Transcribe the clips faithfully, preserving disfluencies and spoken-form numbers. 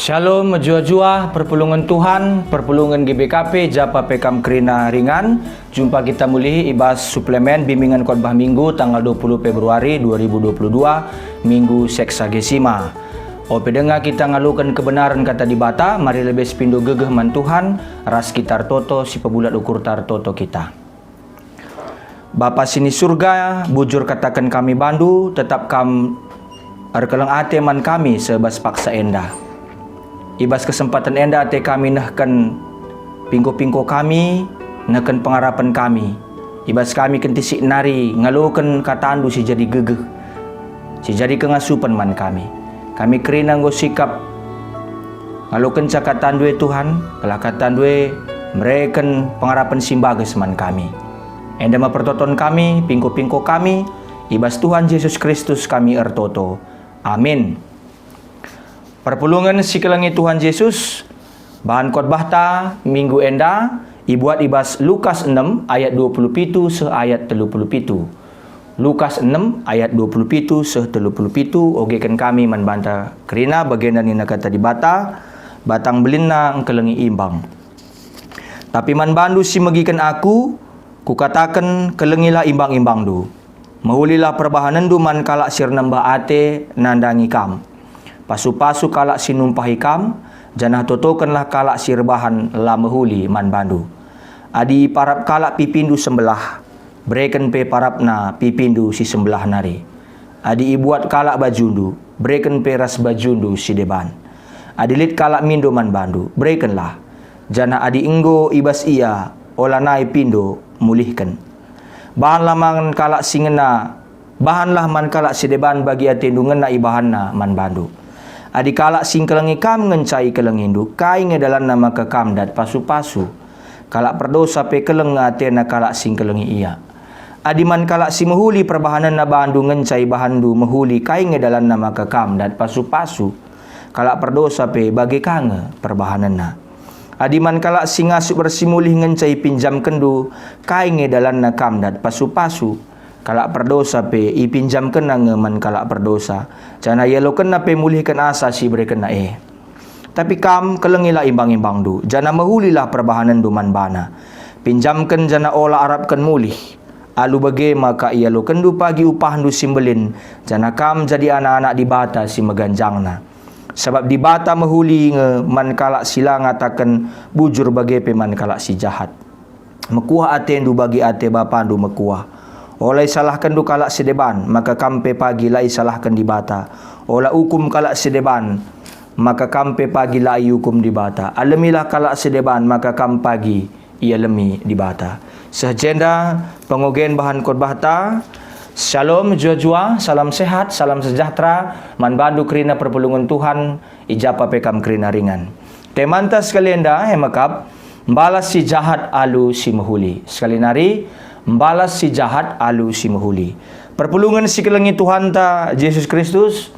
Shalom, mejuah-juah, perpulungen Tuhan, perpulungen G B K P, japa pe kam kerina ringan. Jumpa kita mulihi i bas suplemen Bimbingan Khotbah Minggu tanggal dua puluh Februari dua ribu dua puluh dua, Minggu Seksagesima. Ope denga kita ngaloken kebenaren Kata Dibata, mari lebe sipindo gegeh man Tuhan, ras kita ertoto si pebulat ukurta ertoto kita. Bapa si ni Surga, bujur kataken kami bandu, tetap kam erkeleng ate man kami seh bas paksa enda. I bas kesempaten enda ate kami nehken pingko-pingko kami, nehken pengarapen kami. I bas kami kentisik nari ngaloken katandu si jadi gegeh, si jadi kengasupen man kami. Kami kerina enggo sikap ngalokenca katandu e Tuhan, gelah katandu e mereken pengarapen si mbages man kami. Enda me pertoton kami, pingko-pingko kami, i bas Tuhan Jesus Kristus kami ertoto. Amin. Perpulungen si kelengi Tuhan Jesus, bahan khotbahta minggu enda ibuat i bas Lukas enem ayat dua puluh pitu seh ayat telu puluh pitu. Lukas enem ayat dua puluh pitu seh telu puluh pitu, ogeken kami man banta kerina bagenda nina Kata Dibata, batang belinna engkelengi imbang. Tapi man bandu si megiken Aku, Kukataken, kelengilah imbang-imbangndu. Mehulilah perbahanenndu man kalak si ernembeh ate nandangi kam. Pasu-pasu kalak si numpahi kam, janah totokenlah kalak si erbahan la mehuli man bandu. Adi iparap kalak pipindu sembelah, bereken pe parapna pipindu si sembelah nari. Adi ibuat kalak bajundu, bereken pe ras bajundu si deban. Adi lit kalak mindo man bandu, berekenlah. Janah adi enggo i bas ia, olanai pindo mulihken. Bahanlah man kalak si ngena, bahanlah man kalak si deban bagi atendu ngena ibahanna man bandu. Adi kalak si ngkelengi kam ngenca ikelengindu, kai nge dalanna maka kam dat pasu-pasu? Kalak perdosa pe keleng nge atena kalak si ngkelengi ia. Adi man kalak si mehuli perbahanenna bandu ngenca ibahanndu mehuli, kai nge dalanna maka kam dat pasu-pasu? Kalak perdosa pe bage ka nge perbahanenna. Adi man kalak si ngasup ersimulih ngenca ipinjamkenndu, kai nge dalanna kam dat pasu-pasu? Kalak perdosa pe ipinjamkenna nge man kalak perdosa, janah ialokenna pe mulihken asa si iberekenna e. Tapi kam, kelengilah imbang-imbangndu, janah mehulilah perbahanenndu man bana. Pinjamken janah ola arapken mulih. Alu bage maka ialokenndu pagi upahndu si mbelin, janah kam jadi anak-anak Dibata si meganjangna. Sabap Dibata mehuli nge man kalak si la ngataken bujur bage pe man kalak si jahat. Mekuah atendu bagi ate bapandu mekuah. Ola isalahkenndu kalak si deban, maka kam pe pagi la isalahken Dibata. Ola ukum kalak si deban, maka kam pe pagi la iukum Dibata. Alemilah kalak si deban, maka kam pagi ialemi Dibata. Seh jenda pengogen bahan khotbahta. Shalom, juah-juah, salam sehat, salam sejahtera man bandu kerina perpulungen Tuhan, i japa pe kam kerina ringan. Temanta sekali enda e mekap, mbalas si jahat alu si mehuli. Sekali nari, mbalas si jahat alu si mehuli. Perpulungen si kelengi Tuhanta Jesus Kristus,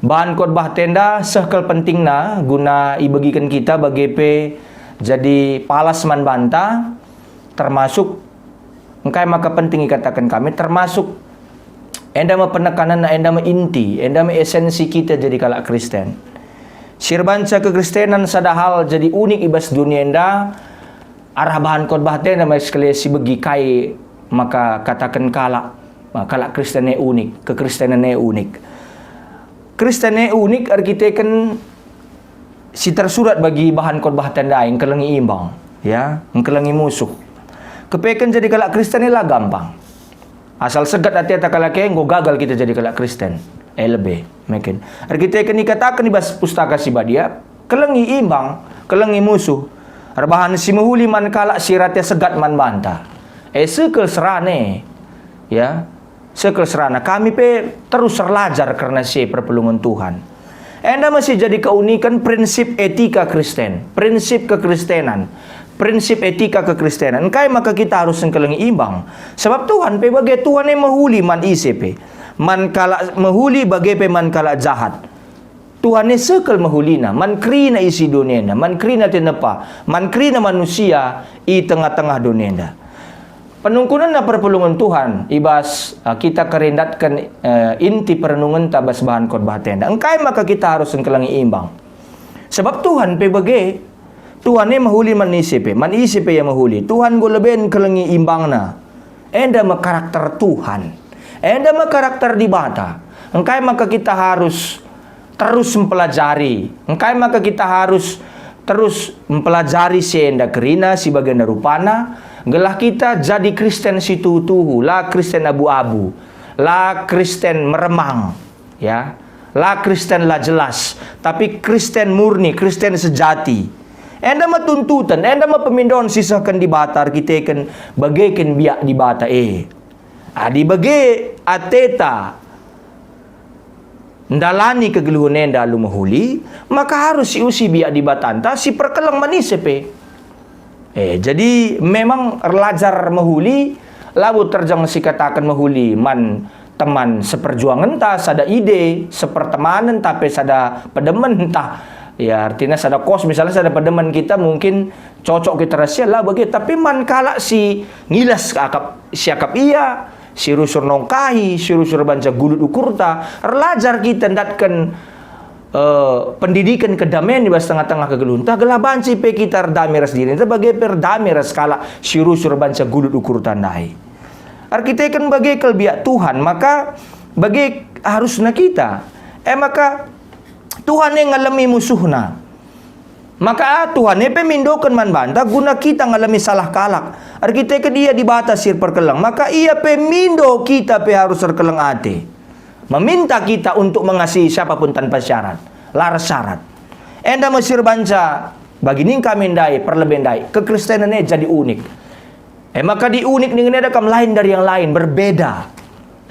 bahan khotbah enda seh kal pentingna guna ibegiken kita bage pe jadi palas man banta, termasuk engkai maka penting ikataken kami, termasuk enda me penekanenna, enda me inti, enda me esensi kita jadi kalak Kristen. Si erbanca kekristenan sada hal jadi unik i bas dunia enda, arah bahan khotbah enda me sekali si begi kai maka kataken kalak, kalak Kristen e unik, kekristenen e unik. Kristen e unik erkiteken si tersurat bagi bahan khotbah enda, engkelengi imbang, ya, engkelengi musuh. Kepeken jadi kalak Kristen e la gampang. Asal segat ateta kalak e, enggo gagal kita jadi kalak Kristen. E lebe, meken. Erkiteken ikataken i bas Pustaka Si Badia, kelengi imbang, kelengi musuh. Erbahan si mehuli man kalak si erate segat man banta. E seh kal serana e. Ya. Seh kal serana, kami pe terus erlajar kerna si e perpulungen Tuhan. Enda me si jadi keuniken prinsip etika Kristen, prinsip kekristenan, prinsip etika kekristenan. Engkai maka kita arus engkelengi imbang? Sabap Tuhan pe bage, Tuhan e mehuli man ise pe. Man kalak mehuli bage pe man kalak jahat. Tuhan e seh kal mehulina, man kerina isi doni enda, man kerina ate nepa, man kerina manusia i tengah-tengah doni enda. Penungkunenna perpulungen Tuhan i bas, eh, kita kerindatken, eh, inti perenungenta bas bahan khotbah enda. Engkai maka kita arus engkelengi imbang? Sebab Tuhan pe bage. Tuhan e mehuli man ise pe, man ise pe ia mehuli. Tuhan enggo leben kelengi imbangna. Enda me karakter Tuhan. Enda me karakter Dibata. Engkai maka kita harus terus mempelajari? Engkai maka kita harus terus mempelajari si enda kerina, si bagenda rupana, gelah kita jadi Kristen si tuhu-tuhu, la Kristen abu-abu, la Kristen meremang, ya, la Kristen la jelas, tapi Kristen murni, Kristen sejati. Enda me tuntuten, enda me pemindon si isehken Dibata erkiteken bageken biak Dibata e. Adi bage ateta ndalani kegeluhen enda alu mehuli, maka harus siusi biak Dibatanta si perkeleng man ise pe. Eh, jadi memang erlajar mehuli, labo terjeng sikataken mehuli man teman seperjuangenta, sada ide, sepertemanen, tah pe sada pedementa. Ya, artina sada kos, misalnya sada pedemen kita mungkin cocok kita ras ia, la bage, tapi man kalak si ngilas akap, si akap ia, si rusur nongkahi, si rusur banca gulut ukurta, erlajar kita ndatken, eh, pendidiken kedamaian i bas tengah-tengah kegeluhenta, gelah banci pe kita erdame ras dirinta, bage pe erdame ras kalak si rusur banca gulut ukurta ndai. Erkiteken bage kal biak Tuhan, maka bage harusna kita. E maka Tuhan e ngalemi musuhna. Maka Tuhan e pe mindoken man banta guna kita ngalemi salah kalak. Erkiteken Ia Dibata si erperkeleng, maka Ia pe mindo kita pe harus erkeleng ate. Meminta kita untuk mengasihi siapapun tanpa syarat, la ersyarat. Enda me si erbanca bagi ning kami ndai, perlebe ndai, kekristenen e jadi unik. E maka di unik ningen eda kam lain dari yang lain, berbeda.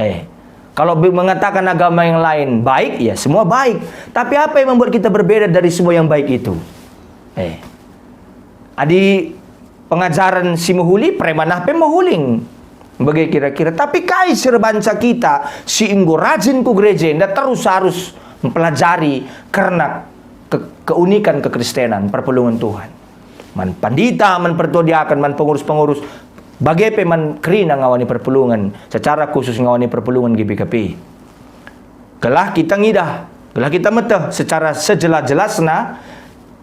Eh, kalau be-, mengatakan agama yang lain baik, ya semua baik. Tapi apa yang membuat kita berbeda dari semua yang baik itu? Eh, adi pengajaren si mehuli, preman ah pe mehuling. Bage kira-kira. Tapi kai si erbanca kita si enggo rajin ku gereja enda terus harus mempelajari kerna ke-, keunikan kekristenan, perpulungen Tuhan. Man pandita, man pertua diaken, man pengurus-pengurus, bage pe man kerina ngawani perpulungen, secara khusus ngawani perpulungen G B K P. Gelah kita ngidah, gelah kita meteh secara sejelas-jelasna,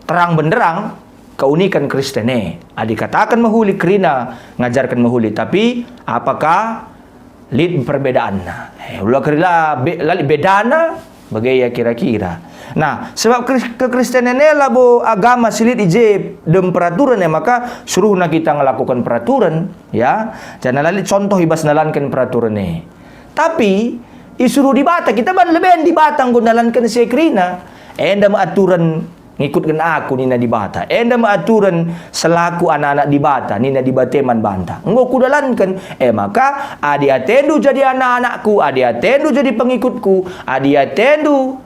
terang benderang, keunikan Kristen e. Adi kataken mehuli kerina ngajarken mehuli, tapi apakah lit perbedaanna? Eh, ula kerina be-, la lit bedana, bage ia kira-kira. Nah, sebab Kris-, kekristenen e labo agama si lit i je dem peraturen e, maka suruhna kita ngelakoken peraturen, ya. Janah la lit contoh i bas nalanken peraturen e. Tapi, isuruh Dibata, kita ban leben Dibata enggo nalanken si e kerina. Enda me aturen ngikutken Aku, nina Dibata. Enda me aturen selaku anak-anak Dibata, nina Dibata man banta. Enggo Kudalanken, e maka, adi atendu jadi anak-anakKu, adi atendu jadi pengikutKu, adi atendu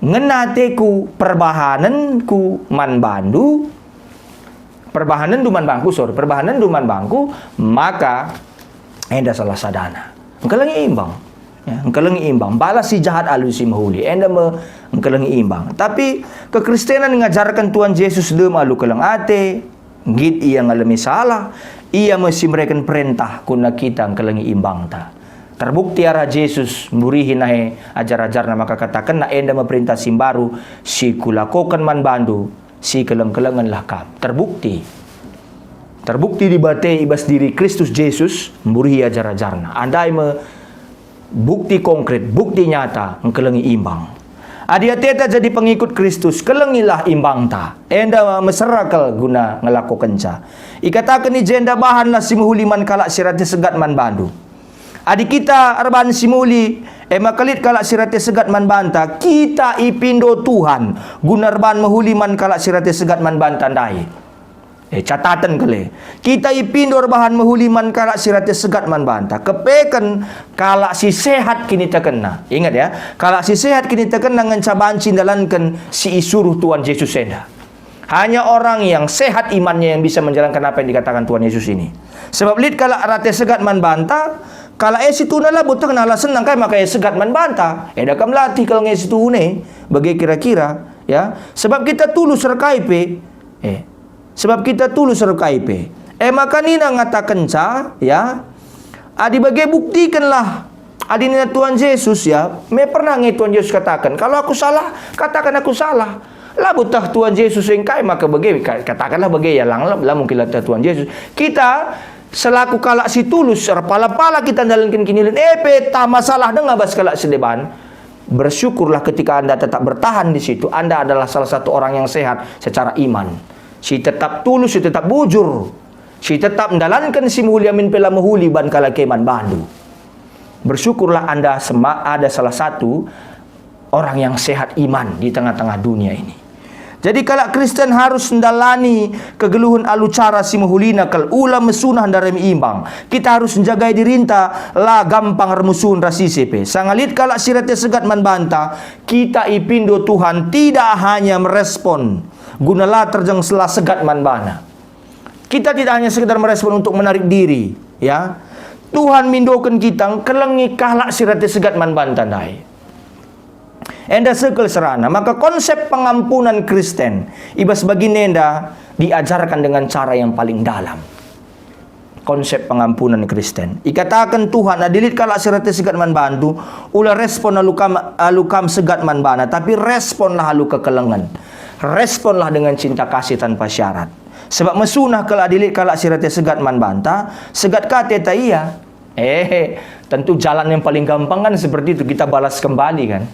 ngena ateKu perbahanenKu man bandu, perbahanenndu man bangKu, sorry, perbahanenndu man bangKu, maka enda salah sadana. Engkelengi imbang. Ya, engkelengi imbang. Balas si jahat alu si mehuli. Enda me engkelengi imbang. Tapi kekristenan ngajarken Tuhan Jesus dem alu keleng ate, nggit Ia ngalemi salah, Ia me si mereken perentah guna kita engkelengi imbangta. Terbukti arah Jesus mburihi nahe ajar-ajarNa maka katakenNa, "Enda me perintah si mbaru si Kulakoken man bandu, sikeleng-kelengenlah kam." Terbukti. Terbukti Dibata i bas diri Kristus Jesus mburihi ajar-ajarNa. Andai me bukti konkret, bukti nyata engkelengi imbang. Adi ateta jadi pengikut Kristus, kelengilah imbangta. Enda mesera kal guna ngelakokenca. Ikataken i jenda, "Bahanlah si mehuli man kalak si rate segat man bandu." Adi kita erbahan si mehuli, e maka lit kalak si rate segat man banta, kita ipindo Tuhan guna erbahan mehuli man kalak si rate segat man banta ndai. Eh, cataten kal e. Kita ipindo erbahan mehuli man kalak si rate segat man banta. Kepeken kalak si sehat kinitekenna. Ingat ya, kalak si sehat kinitekenna ngenca banci ndalanken si isuruh Tuhan Jesus enda. Hanya orang yang sehat imannya yang bisa menjalankan apa yang dikatakan Tuhan Yesus ini. Sebab lit kalak rate segat man banta, kalak e situhuna labo teh nala senang kai maka e segat man banta. Eda kam latih kal nge situhuna e, bage kira-kira, ya. Sebab kita tulus erkai pe. Eh, sebab kita tulus erkai pe. E maka nina ngatakenca, ya, adi bage buktikenlah Adi nina Tuhan Jesus, ya, me pernah nge Tuhan Jesus kataken, "Kalau aku salah, katakan aku salah." Labo tah Tuhan Jesus engkai maka bage, ka-, katakanlah bage, ya, lang, la, la mungkin la tah Tuhan Jesus. Kita selaku kalak si tulus, erpala-pala kita ndalanken kinilen, e pe tah masalah denga bas kalak si deban. Bersyukurlah ketika Anda tetap bertahan di situ. Anda adalah salah satu orang yang sehat secara iman. Si tetap tulus, si tetap bujur, si tetap ndalanken si mehuli amin pe la mehuli ban kalak e man bandu. Bersyukurlah Anda sema-, ada salah satu orang yang sehat iman di tengah-tengah dunia ini. Jadi kalak Kristen harus ndalani kegeluhen alu cara si mehulina kal, ula mesunah ndarami imbang. Kita harus njagai dirinta, la gampang ermusuhen ras ise pe. Sanga lit kalak si rate segat man banta, kita ipindo Tuhan tidak hanya merespon guna la terjeng sela segat man bana. Kita tidak hanya sekedar merespon untuk menarik diri, ya. Tuhan mindoken kita ngkelengi kalak si rate segat man banta ndai. Enda sekel serana, maka konsep pengampunan Kristen i bas bagin enda diajarkan dengan cara yang paling dalam. Konsep pengampunan Kristen. Ikataken Tuhan, "Adi lit kalak si rate segat man bandu, ula respon alu kam, alu kam segat man bana, tapi responlah alu kekelengen. Responlah dengan cinta kasih tanpa syarat. Sebab mesunah kal adi lit kalak si rate segat man banta, segat ka ateta ia." Eh, tentu jalan yang paling gampang kan seperti itu, kita balas kembali kan.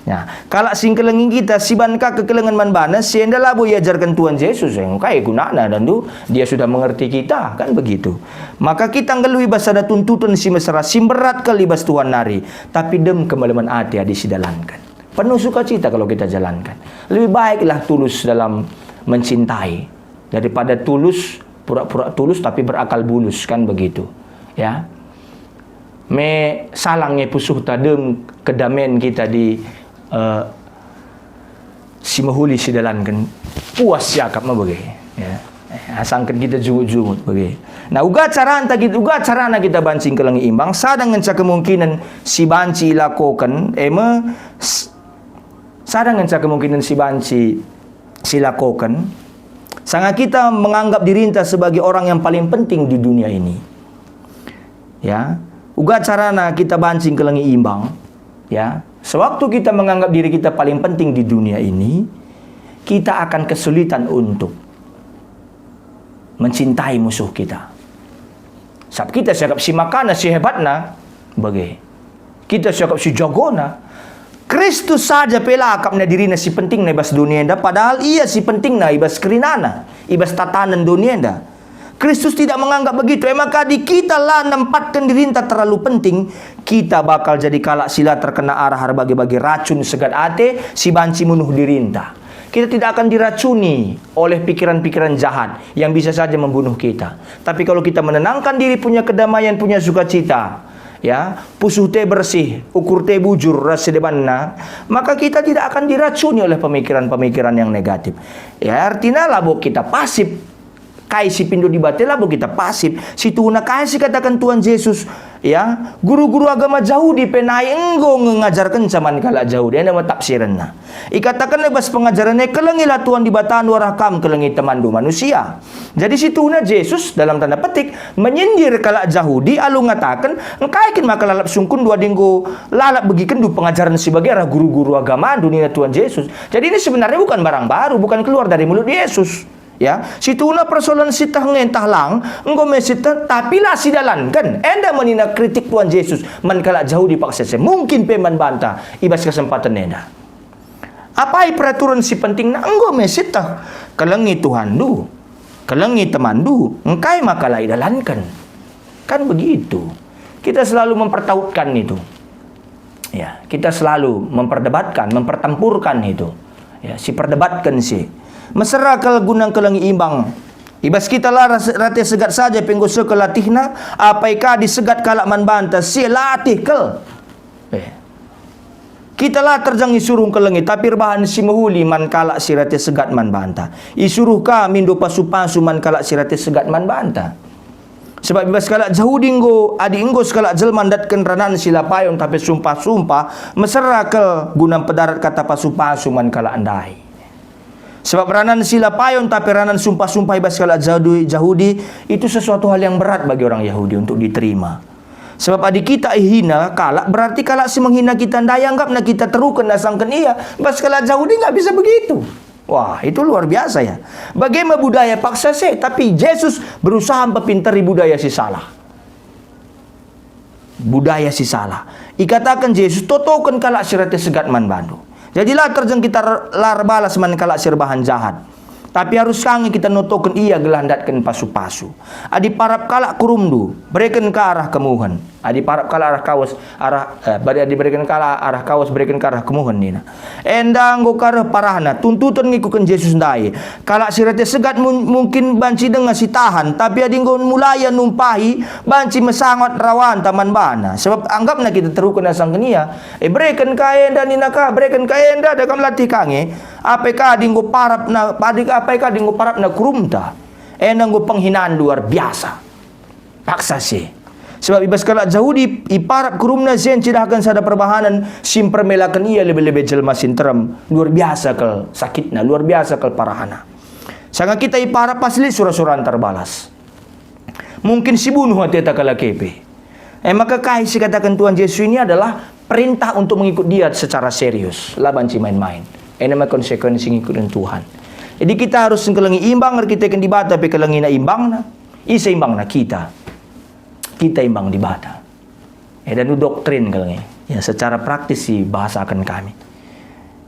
Nah, kalak si ngkelengi kita, si ban ka kekelengen man bana, si enda labo iajarken Tuhan Jesus, eh, engkai gunana, tentu dia sudah mengerti kita, kan begitu. Maka kita nggeluh i bas sada tuntutan si mesera, si mberat kal i bas Tuhan nari, tapi dem kemalemen ate adi sidalanken. Penuh sukacita kalau kita jalankan. Lebih baiklah tulus dalam mencintai daripada tulus, pura-pura tulus tapi berakal bulus, kan begitu. Ya. Me salang nge pusuhta dem kedamen kita di, eh, si mehuli sidalanken, puas siakap me bage, ya. Eh, asangken kita jungut-jungut bage. Nah, uga caranta kita, uga carana kita banci ngkelengi imbang, sada ngenca kemungkinen si banci ilakoken, e me, s-, sada ngenca kemungkinen si banci silakoken, sanga kita menganggap dirinta sebagai orang yang paling penting di dunia ini. Ya, uga carana kita banci ngkelengi imbang, ya. Sewaktu kita menganggap diri kita paling penting di dunia ini, kita akan kesulitan untuk mencintai musuh kita. Sab kita siakap si makana, si hebatna, bage. Kita siakap si jagona. Kristus saja pe la akapna dirina si pentingna i bas doni enda, padahal ia si pentingna i bas kerinana, i bas tatanen doni enda. Kristus tidak menganggap begitu. E maka, adi kita la nempatken dirinta terlalu penting, kita bakal jadi kalak si la terkena arah erbage-bage racun segat ate si banci munuh dirinta. Kita tidak akan diracuni oleh pikiran-pikiran jahat yang bisa saja membunuh kita. Tapi kalau kita menenangkan diri, punya kedamaian, punya sukacita, ya, pusuh te bersih, ukur te bujur ras si debanna, maka kita tidak akan diracuni oleh pemikiran-pemikiran yang negatif. Ya, artina labo kita pasif. Kai si pindo Dibata labo kita pasif. Situhuna kai si kataken Tuhan Jesus, ya, guru-guru agama Jahudi pe nai enggo nge ngajarkenca man kalak Jahudi, enda me tafsirenna. Ikataken i bas pengajaren e, "Kelengilah Tuhan Dibatandu arah kam kelengi temanndu manusia." Jadi situhuna Jesus dalam tanda petik menyindir kalak Jahudi alu ngataken, "Engkai kin maka lalap sungkunndu adi enggo lalap begikenndu pengajaren si bage arah guru-guru agamandu?" nina Tuhan Jesus. Jadi ini sebenarnya bukan barang baru, bukan keluar dari mulut Yesus. Ya, situhuna persoalan sieteh nge ntah lang, enggo me sieteh, tapi la sidalanken. Enda me nina kritik Tuhan Jesus man kalak Jahudi paksa e, mungkin pe man banta i bas kesempatan enda. Apai peraturan si pentingna? Enggo me sieteh, "Kelengi Tuhanndu, kelengi temanndu." Engkai maka la idalanken? Kan begitu. Kita selalu mempertautkan itu. Ya, kita selalu memperdebatkan, mempertempurkan itu. Ya, siperdebatken si. Mesera kal guna ngkelengi imbang. I bas kita la ras-, rate segat saja pe enggo seh kal atihna, apai ka adi segat kalak man banta, si la atih kal. Eh. Kita la terjeng isuruh ngkelengi, tapi erbahan si mehuli man kalak si rate segat man banta. Isuruh ka mindo pasu-pasu man kalak si rate segat man banta. Sebab i bas kalak Jahudi enggo, adi enggo sekalak jelma ndatken ranan si la payo ntah pe sumpah-sumpah, mesera kal guna mpedarat kata pasu-pasu man kalak ndai. Sebab ranan si la payo ntah pe ranan sumpah-sumpah i bas kalak Jahudi, Jahudi, itu sesuatu hal yang berat bagi orang Yahudi untuk diterima. Sebab adi kita ihina kalak, berarti kalak si menghina kita ndai anggapna kita teruken asangken ia. Bas kalak Jahudi nggak bisa begitu. Wah, itu luar biasa ya. Bage me budaya paksa seh, tapi Jesus berusaha mpepinteri budaya si salah. Budaya si salah. Ikataken Jesus, "Totoken kalak si rate segat man bandu." Jadi la terjeng kita er-, la erbalas man kalak si erbahan jahat. Tapi arus ka nge kita notoken ia gelah ndatken pasu-pasu. Adi parap kalak kurumndu, bereken ka arah kemuhen. Adi parap kalak arah kawes, arah, eh, badi adi bereken kalak arah kawes, bereken ka arah kemuhen nina. Enda enggo ka reh parahna, tuntuten ngikutken Jesus ndai. Kalak si rate segat mun-, mungkin banci denga sitahan, tapi adi enggo mulai ia numpahi, banci mesangat rawanta man bana. Sebab anggapna kita teruken asangken ia. Eh, bereken ka enda nina ka, bereken ka enda, da kam latih ka nge. Apai ka adi enggo parapna, adi, apai ka adi enggo parapna kurumta. Enda enggo penghinaan luar biasa. Paksa seh. Sebab i bas kalak Jahudi, iparap kurumna si ncidahken sada perbahanen si mpermelaken ia lebe-lebe jelma si nterem. Luar biasa kal sakitna, luar biasa kal parahna. Sanga kita iparap pas lit sura-suranta erbalas. Mungkin sibunuh ateta kalak e pe. E maka kai si kataken Tuhan Jesus ini adalah perintah untuk mengikut Dia secara serius. La banci main-main. Enda me konsekuensi ngikutken Tuhan. Jadi kita harus ngkelengi imbang erkiteken Dibata pe kelengina imbangna. Ise imbangna? Kita. Kita imbang Dibata. Eda nu doktrin kal nge. Ya, secara praktis sibahasaken kami.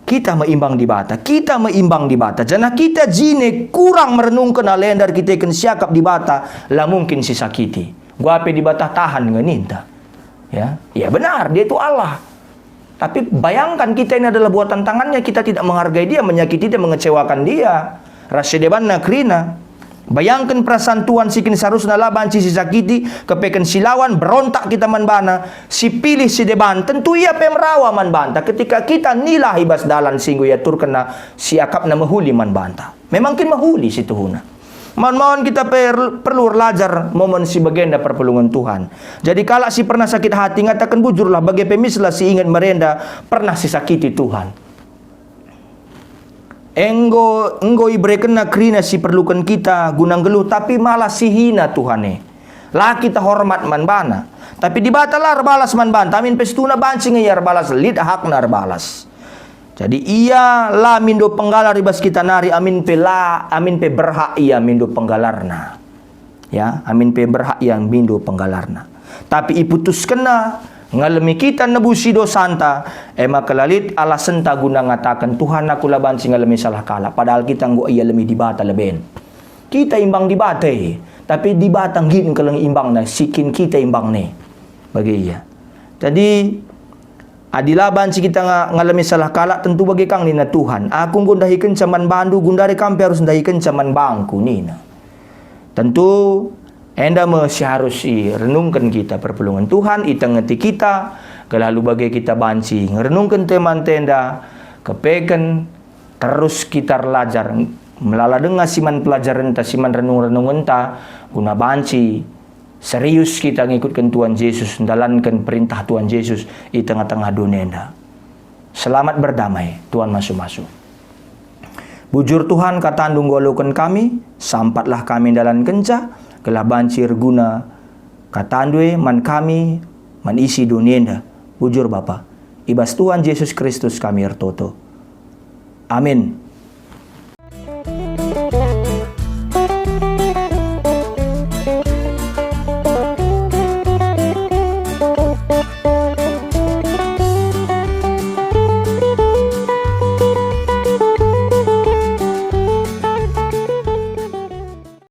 Kita me imbang Dibata, kita me imbang Dibata. Janah kita jine kurang merenungken alenda erkiteken siakap Dibata, la mungkin sisakiti. Gua pe Dibata tahan nge ninta. Ya, ya benar, Dia itu Allah. Tapi bayangkan, kita ini adalah buatan tangannya, kita tidak menghargai Dia, menyakiti Dia, mengecewakan Dia. Ras si debanna kerina. Bayangken perasaan Tuhan si kin seharusna la banci sisakiti, kepeken silawan, berontak kita man bana, sipilih si deban, tentu ia pe merawa man banta ketika kita nilah i bas dalan si enggo iaturkenna si akapna mehuli man banta. Memang kin mehuli si tuhuna. Maun-maun kita per-, perlu erlajar momen si bagenda perpulungen Tuhan. Jadi kalak si pernah sakit hati ngataken bujurlah, bage pe mislah si inget merenda pernah sisakiti Tuhan. Enggo, enggo iberekenna kerina si perluken kita guna nggeluh, tapi malah sihina Tuhan e. La kita hormat man bana. Tapi Dibata la erbalas man banta, amin pe situhuna banci nge ia erbalas, lit hakna erbalas. Jadi ia la mindo penggalar i bas kita nari, amin pe la, amin pe berhak ia mindo penggalarna. Ya, amin pe berhak ia mindo penggalarna. Tapi iputuskenna ngalemi kita nebusi dosanta, e maka la lit alasenta guna ngataken, "Tuhan, aku la banci ngalemi salah kalak," padahal kita enggo ialemi Dibata leben. Kita imbang Dibata e, tapi Dibata nggit ngkelengi imbangna, si kin kita imbangna e. Bage ia. Jadi, adi la banci kita nga-, ngalemi salah kalak, tentu bage kang nina Tuhan, "Aku enggo ndahikenca man bandu, gundari kam pe arus ndahikenca man bangku," nina. Tentu, enda me si harus irenungken kita perpulungen Tuhan, itengeti kita, gelah alu bage kita banci ngerenungken tema-tema enda, kepeken terus kita erlajar, melala denga si man pelajarenta, si man renung-renungenta, guna banci serius kita ngikutken Tuhan Jesus, ndalanken perintah Tuhan Jesus i tengah-tengah doni enda. Selamat berdamai, Tuhan masu-masu. Bujur Tuhan, katandu nggo aloken kami, sampatlah kami ndalankenca, gelah banci erguna katandu e man kami, man isi doni enda. Bujur Bapa, i bas Tuhan Jesus Kristus kami ertoto. Amin.